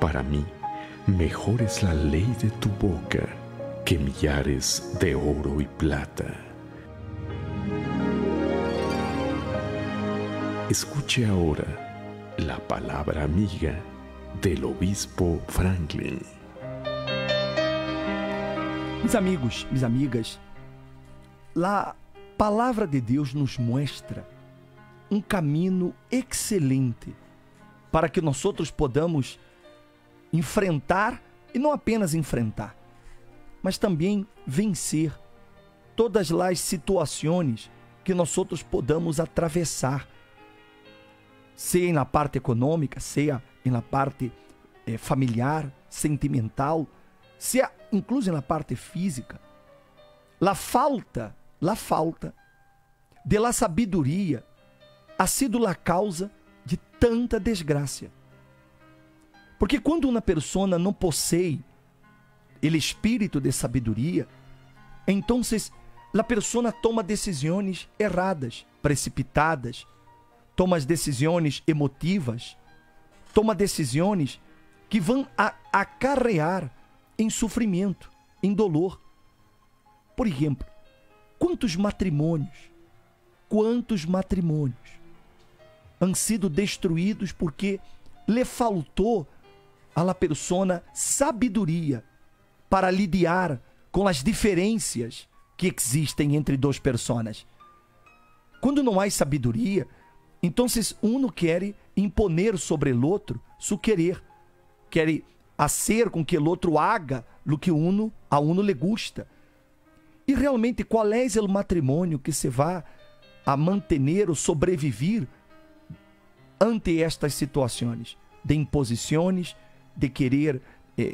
Para mí, mejor es la ley de tu boca que millares de oro y plata. Escuche ahora la palabra amiga del obispo Franklin. Mis amigos, mis amigas, la palavra de Deus nos mostra um caminho excelente para que nosotros podamos enfrentar e não apenas enfrentar, mas também vencer todas as situações que nosotros podamos atravessar, seja na parte econômica, seja na parte familiar, sentimental, seja incluso na parte física. La falta de la sabedoria ha sido la causa de tanta desgraça. Porque quando uma pessoa não possui o espírito de sabedoria, então a pessoa toma decisões erradas, precipitadas, toma decisões emotivas, toma decisões que vão a acarrear em sofrimento, em dolor. Por exemplo, quantos matrimônios han sido destruídos porque lhe faltou a la persona sabedoria para lidiar com as diferenças que existem entre duas pessoas? Quando não há sabedoria, então um quer imponer sobre o outro su querer, quer hacer com que o outro haga lo que uno a uno le gusta. E realmente, qual é o matrimônio que se va a manter ou sobreviver ante estas situações de imposições, de querer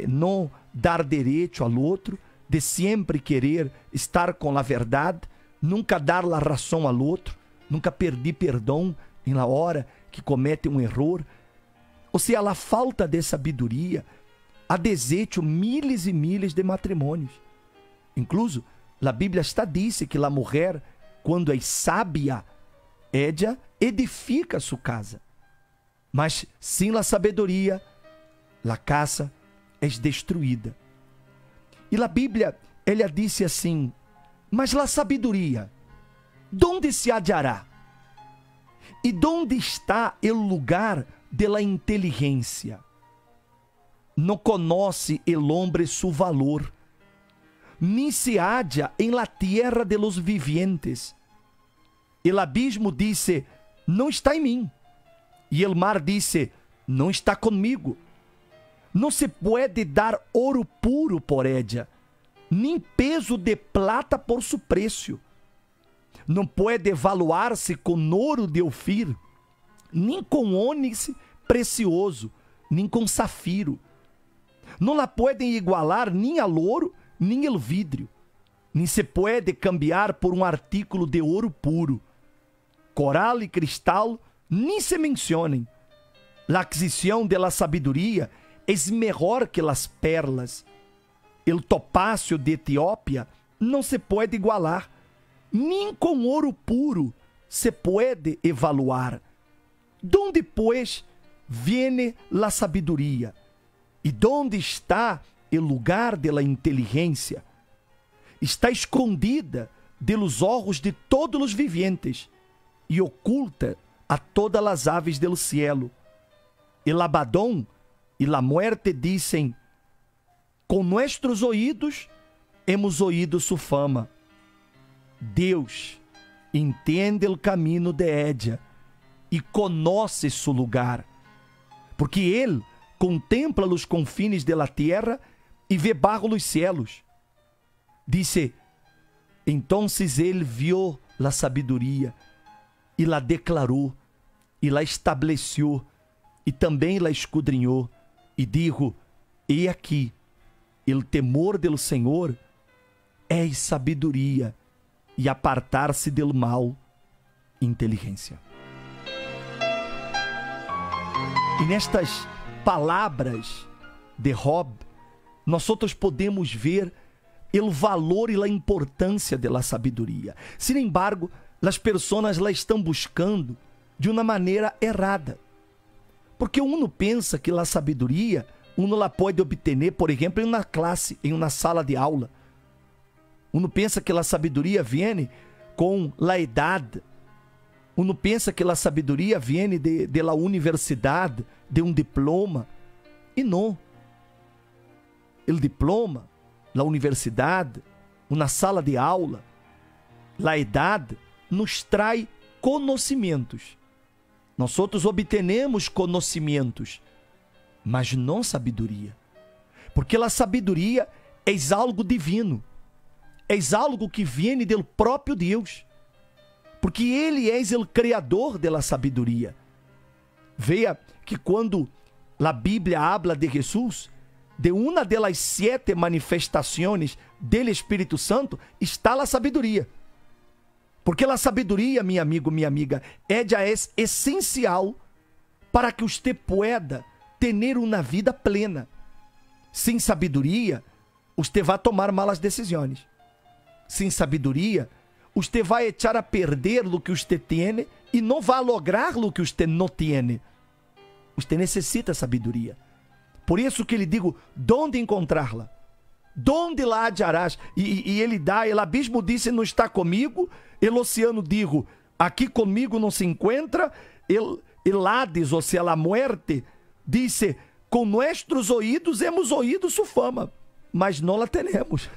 não dar direito ao outro, de sempre querer estar com a verdade, nunca dar a razão ao outro, nunca pedir perdão em la hora que comete um erro? Ou seja, a falta de sabedoria ha deshecho miles e miles de matrimônios. Incluso, a Bíblia está disse que a mulher, quando é sábia, ella edifica sua casa. Mas sem a sabedoria, a casa é destruída. E a Bíblia, ela disse assim: "Mas a sabedoria, donde se hallará? E donde está o lugar de la inteligência? Não conoce el hombre su valor, ni se halla en la tierra de los vivientes. El abismo disse: Não está em mim. E el mar disse: Não está comigo. Não se puede dar ouro puro por ella, nem peso de plata por su preço. Não pode evaluar-se com ouro de Ofir, nem com ônix precioso, nem com safiro. Não la podem igualar nem al ouro, nem el vidrio, nem se pode cambiar por um artículo de ouro puro. Coral e cristal nem se mencionem. La aquisição de la sabedoria es mejor que las perlas. El topacio de Etiópia não se pode igualar, nem com ouro puro se pode evaluar. Donde, pois, viene la sabedoria? E donde está o lugar de la inteligência? Está escondida de los ojos de todos os vivientes e oculta a todas as aves del cielo. El Abadón e la muerte dizem: Com nuestros oídos hemos oído su fama. Deus entende o caminho de ella e conoce su lugar, porque Ele contempla os confines de la tierra e vê bajo los cielos." Dice: "Entonces ele viu la sabedoria e la declarou e la estabeleceu e também la escudriñou e dijo: He aquí, el temor del Senhor é sabedoria e apartar-se del mal, inteligência." E nestas palavras de Job, nosotros podemos ver o valor e a importância da sabedoria. Sin embargo, as pessoas la estão buscando de uma maneira errada. Porque uno pensa que a sabedoria Uno la pode obter, por exemplo, em uma classe, em uma sala de aula. Uno pensa que a sabedoria vem com la idade. Uno pensa que a sabedoria vem de la universidade, de um diploma. E não. O diploma, la universidade, uma sala de aula, la idade nos traz conhecimentos. Nós outros obtenemos conhecimentos, mas não sabedoria. Porque a sabedoria é algo divino. É algo que vem do próprio Deus. Porque Ele é o criador da sabedoria. Veja que quando a Bíblia habla de Jesus, de uma das sete manifestações do Espírito Santo está a sabedoria. Porque a sabedoria, meu amigo, minha amiga, é já é essencial para que você pueda ter uma vida plena. Sem sabedoria, você vai tomar malas decisões. Sem sabedoria, você vai echar a perder o que você tem e não vai lograr o que você não tem. Você necessita sabedoria. Por isso que lhe digo, donde encontrá-la? Donde la hallarás? E ele dá, el abismo disse, não está comigo. El oceano digo, aqui comigo não se encontra. El Hades, ou seja, a muerte, disse, com nossos ouvidos hemos oído sua fama, mas não la tenemos.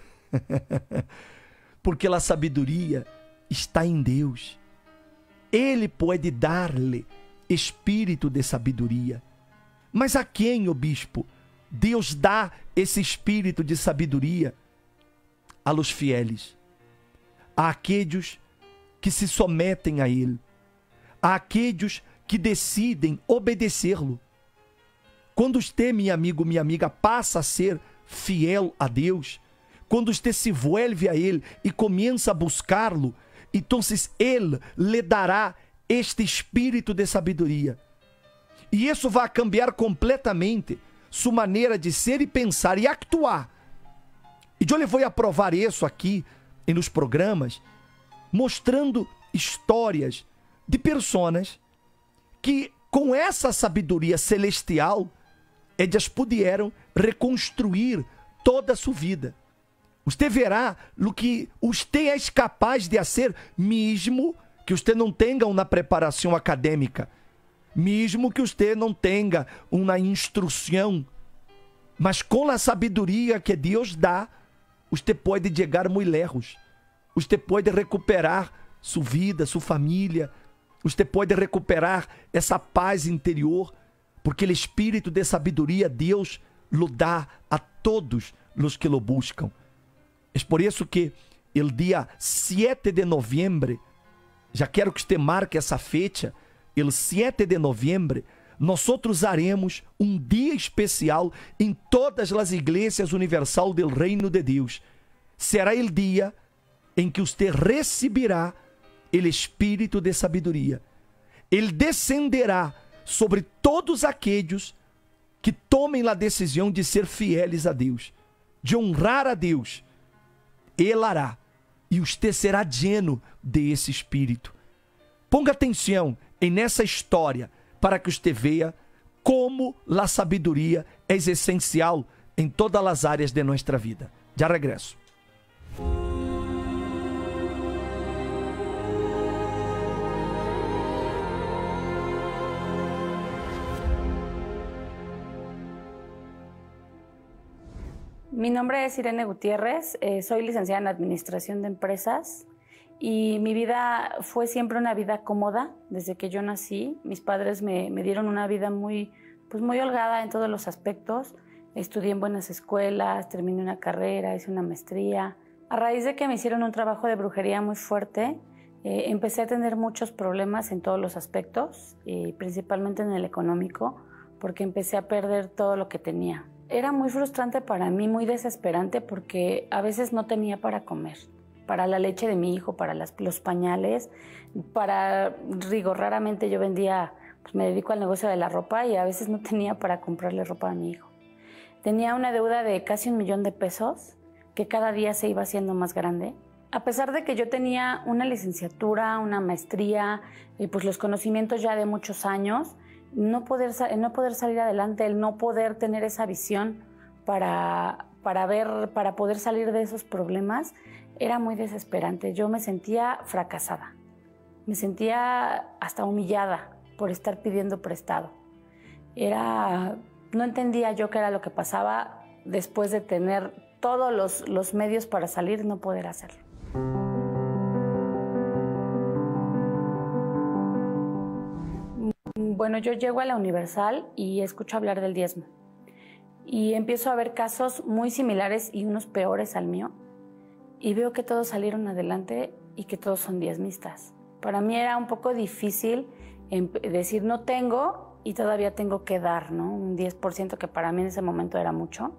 Porque a sabedoria está em Deus. Ele pode dar-lhe espírito de sabedoria. Mas a quem, o bispo, Deus dá esse espírito de sabedoria? A los fieles, a aqueles que se sometem a Ele, a aqueles que decidem obedecê-lo. Quando você, meu amigo, minha amiga, passa a ser fiel a Deus, quando você se vuelve a Ele e começa a buscá-lo, então Ele lhe dará este espírito de sabedoria. E isso vai cambiar completamente sua maneira de ser e pensar e actuar. E eu lhe vou aprovar isso aqui nos programas, mostrando histórias de pessoas que com essa sabedoria celestial elas puderam reconstruir toda a sua vida. Você verá o que você é capaz de fazer, mesmo que você não tenha uma preparação acadêmica, mesmo que você não tenha uma instrução, mas com a sabedoria que Deus dá, você pode chegar muito lejos. Você pode recuperar sua vida, sua família. Você pode recuperar essa paz interior, porque o espírito de sabedoria Deus lo dá a todos os que lo buscam. É por isso que o dia 7 de novembro, já quero que você marque essa fecha, o 7 de novembro, nós haremos um dia especial em todas as igrejas universal do Reino de Deus. Será o dia em que você receberá o espírito de sabedoria. Ele descenderá sobre todos aqueles que tomem a decisão de ser fieles a Deus, de honrar a Deus. Ele hará, e você será lleno desse espírito. Ponga atenção em nessa história para que você veja como a sabedoria é essencial em todas as áreas de nossa vida. Já regresso. Mi nombre es Irene Gutiérrez, soy licenciada en Administración de Empresas y mi vida fue siempre una vida cómoda desde que yo nací. Mis padres me dieron una vida muy, pues muy holgada en todos los aspectos. Estudié en buenas escuelas, terminé una carrera, hice una maestría. A raíz de que me hicieron un trabajo de brujería muy fuerte, empecé a tener muchos problemas en todos los aspectos, y principalmente en el económico, porque empecé a perder todo lo que tenía. Era muy frustrante para mí, muy desesperante, porque a veces no tenía para comer, para la leche de mi hijo, para los pañales, para rigor. Raramente yo vendía, pues me dedico al negocio de la ropa y a veces no tenía para comprarle ropa a mi hijo. Tenía una deuda de casi 1 millón de pesos que cada día se iba haciendo más grande. A pesar de que yo tenía una licenciatura, una maestría y pues los conocimientos ya de muchos años, No poder salir adelante, el no poder tener esa visión para ver, para poder salir de esos problemas, era muy desesperante. Yo me sentía fracasada, me sentía hasta humillada por estar pidiendo prestado. No entendía yo qué era lo que pasaba después de tener todos los medios para salir, no poder hacerlo. Bueno, yo llego a la Universal y escucho hablar del diezmo. Y empiezo a ver casos muy similares y unos peores al mío. Y veo que todos salieron adelante y que todos son diezmistas. Para mí era un poco difícil decir no tengo y todavía tengo que dar, ¿no? Un 10% que para mí en ese momento era mucho.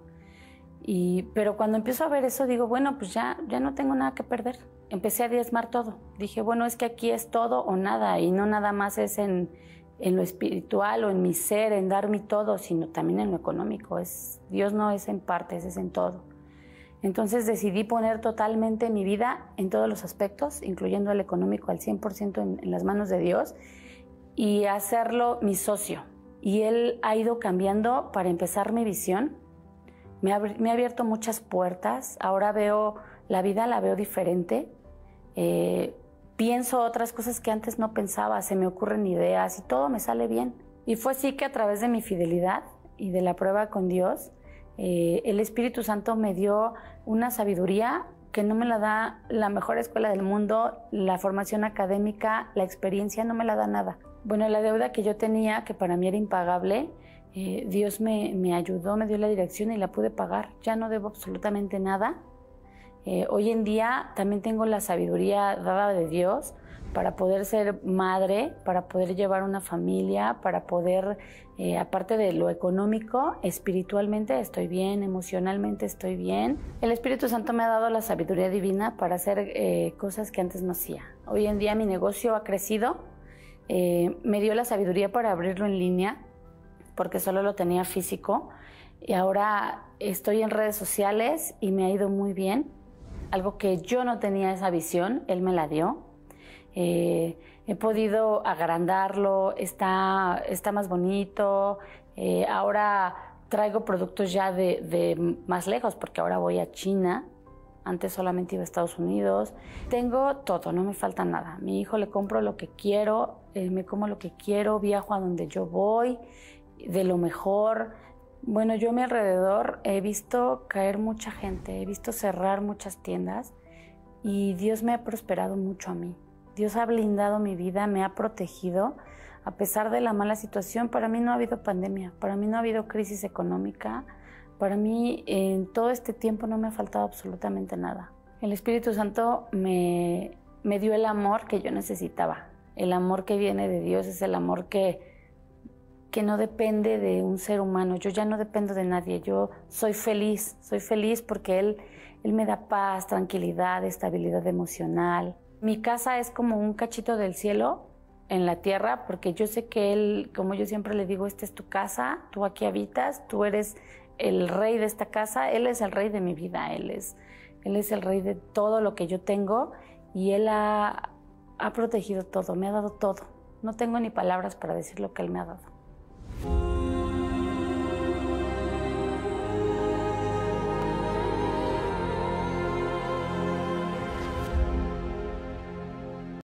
Pero cuando empiezo a ver eso digo, bueno, pues ya no tengo nada que perder. Empecé a diezmar todo. Dije, bueno, es que aquí es todo o nada y no nada más es en lo espiritual o en mi ser, en dar mi todo, sino también en lo económico. Dios no es en partes, es en todo. Entonces decidí poner totalmente mi vida en todos los aspectos, incluyendo el económico al 100% en las manos de Dios y hacerlo mi socio. Y Él ha ido cambiando para empezar mi visión. Me ha abierto muchas puertas. Ahora veo la vida, la veo diferente. Pienso otras cosas que antes no pensaba, se me ocurren ideas y todo me sale bien. Y fue así que a través de mi fidelidad y de la prueba con Dios, el Espíritu Santo me dio una sabiduría que no me la da la mejor escuela del mundo, la formación académica, la experiencia, no me la da nada. Bueno, la deuda que yo tenía, que para mí era impagable, Dios me ayudó, me dio la dirección y la pude pagar. Ya no debo absolutamente nada. Hoy en día también tengo la sabiduría dada de Dios para poder ser madre, para poder llevar una familia, para poder, aparte de lo económico, espiritualmente estoy bien, emocionalmente estoy bien. El Espíritu Santo me ha dado la sabiduría divina para hacer cosas que antes no hacía. Hoy en día mi negocio ha crecido, me dio la sabiduría para abrirlo en línea, porque solo lo tenía físico, y ahora estoy en redes sociales y me ha ido muy bien. Algo que yo no tenía esa visión, él me la dio. He podido agrandarlo, está más bonito. Ahora traigo productos ya de más lejos, porque ahora voy a China. Antes solamente iba a Estados Unidos. Tengo todo, no me falta nada. A mi hijo le compro lo que quiero, me como lo que quiero, viajo a donde yo voy, de lo mejor. Bueno, yo a mi alrededor he visto caer mucha gente, he visto cerrar muchas tiendas y Dios me ha prosperado mucho a mí. Dios ha blindado mi vida, me ha protegido. A pesar de la mala situación, para mí no ha habido pandemia, para mí no ha habido crisis económica, para mí en todo este tiempo no me ha faltado absolutamente nada. El Espíritu Santo me dio el amor que yo necesitaba. El amor que viene de Dios es el amor que no depende de un ser humano. Yo ya no dependo de nadie, yo soy feliz, soy feliz porque Él me da paz, tranquilidad, estabilidad emocional. Mi casa es como un cachito del cielo en la tierra, porque yo sé que Él, como yo siempre le digo, esta es tu casa, tú aquí habitas, tú eres el rey de esta casa, Él es el rey de mi vida, Él es el rey de todo lo que yo tengo y Él ha protegido todo, me ha dado todo. No tengo ni palabras para decir lo que Él me ha dado.